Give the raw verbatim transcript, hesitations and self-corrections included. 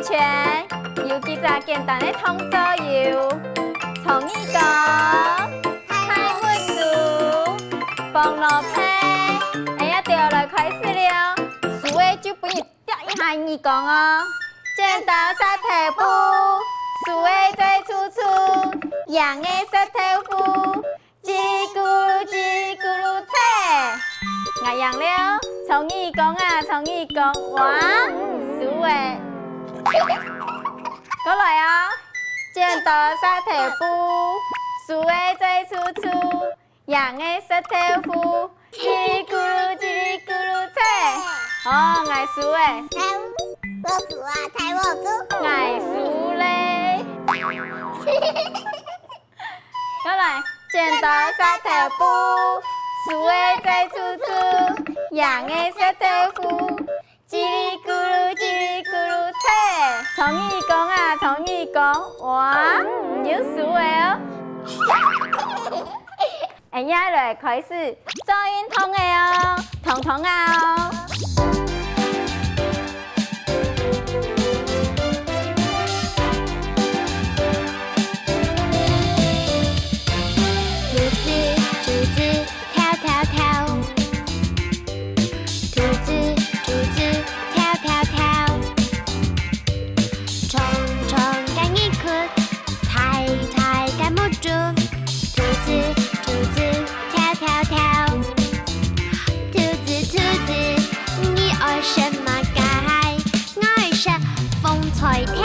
前，有幾隻簡單个動作有：長耳公、大拇指、紅蘿蔔。哎呀，對，來開始了。輸个就分你掉一下耳公哦。剪刀石頭布，輸个最出出，贏个石頭布。 嘰哩咕嚕，嘰哩咕嚕切。𠊎贏了，長耳公啊，長耳公，哇，輸欸。過來啊，剪刀石頭布，輸个最出出，贏个石頭布，嘰哩咕嚕，嘰哩咕嚕切。哦，𠊎輸欸。大拇指啊，大拇指。𠊎輸咧。 過來，剪刀石頭布，輸个最出出，贏个石頭布，嘰哩咕嚕，嘰哩咕嚕切。長耳公啊，長耳公，哇，你又輸了哦。哎呀，來開始做運動个哦，動動啊哦。 兔子，兔子，跳跳跳。兔子，兔子，跳跳跳。長長个耳骨，大大个目珠。兔子，兔子，跳跳跳。兔子，兔子，你愛食麼个？ 𠊎愛食風吹跳